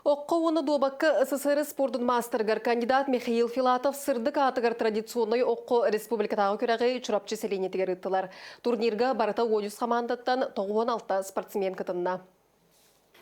Окко уонна дуобакка СССР спордун маастарыгар кандидат Михаил Филатов сырдык аатыгар традиционнай окко республикатааҕы күрэҕи Чурапчы сэлиэнньэтигэр ыыттылар. Турнирга барыта 13 хамаандаттан 96 спортсмен кытынна.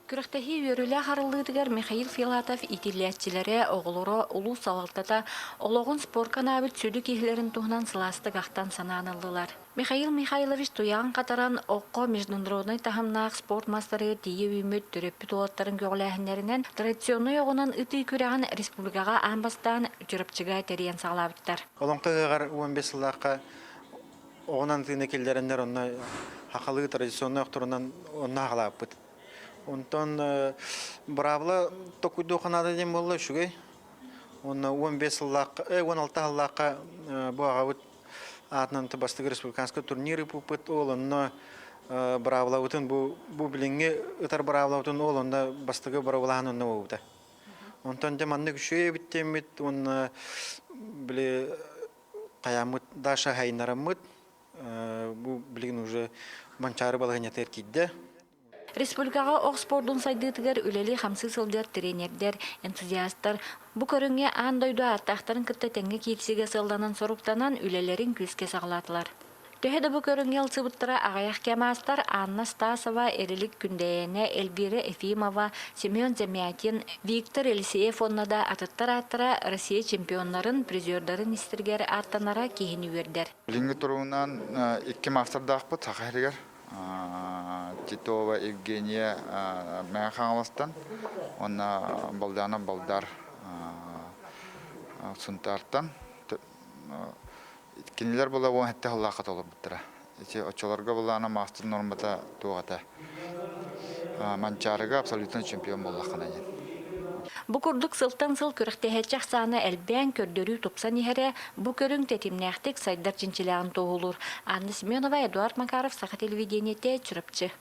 Күрэхтэһии үөрүүлээх арыллыытыгар Михаил Филатов иитиллээччилэрэ, оҕолоро, улуус салалтата олоҕун спорка анаабыт сүдү киһилэрин туһунан сылаастык ахтан-санаан ыллылар. Михаил Михайлович туйаҕын хатаран, окко международнай таһымнаах спорт маастарыгар тиийэ үүммүт төрөппүт уолаттарын көҕүлээһиннэринэн традиционнай оҕунан ытыы күрэҕин республикаҕа аан бастаан Чурапчыга тэрийэн саҕалаабыттар. Олоҥхо ыһыаҕар 15 сыллаахха оҕунан ытыыны киллэрэннэр онно хахалыы традиционнай охторунан онно хаҕалаабыппыт. Онтон быраабыла токуйдуохха наада диэн буолла үчүгэй. Уонна 15 сыллаахха, 16 сыллаахха бу аҕабыт аатынан бастакы республиканскай турнир ыыппыппыт. Ол онно быраабылабытын бу бу билиҥҥи ытар быраабылабытын ол онно бастакы быраабылаһан онно буолбута. Онтон дьэ маннык үчүгэй эбит диэммит уонна били хайааммыт Даша хайыннараммыт бу билигин уже Манчаары балаһыанньатыгар киирдэ. Республикаҕа ох спордун сайдыытыгар үлэлии-хамсыы сылдьар тренердэр, энтузиастар бу көрүҥҥэ аан дойду ааттаахтарын кытта тэҥҥэ киирсиигэ сыалланан-соруктанан үлэлэрин күүскэ саҕалаатылар. Төһө да бу көрүҥҥэ ылсыбыттара аҕыйах кэм аастар Анна Стасова, Эрилик Күндэйэнэ, Эльвира Ефимова, Семен Замятин, Виктор Елисеев уонна да атыттар ааттара Россия чемпионнарын, призердарын истэригэр ааттанара киһини үөрдэр. Билиҥҥи туругунан икки маастардаахпыт Саха сиригэр. Титова Евгения Мэҥэ Хаҥаластан уонна Балдана Балдар Сунтаартан. Кинилэр була 17 сыллаахха толорбуттара. Ити оччолорго былаана маастар нормата туох этэ? Манчаарыга абсолютно чемпион буоллаххына диэн. Бу курдук сылтан сыл күрэхтэһээччи ахсаана элбээн, көрдөрүү тупсан иһэрэ бу көрүҥ тэтимнээхтик сайдар чинчилээҕин туоһулуур. Анна Семенова, Эдуард Макаров, Саха телевидениетэ, Чурапчы.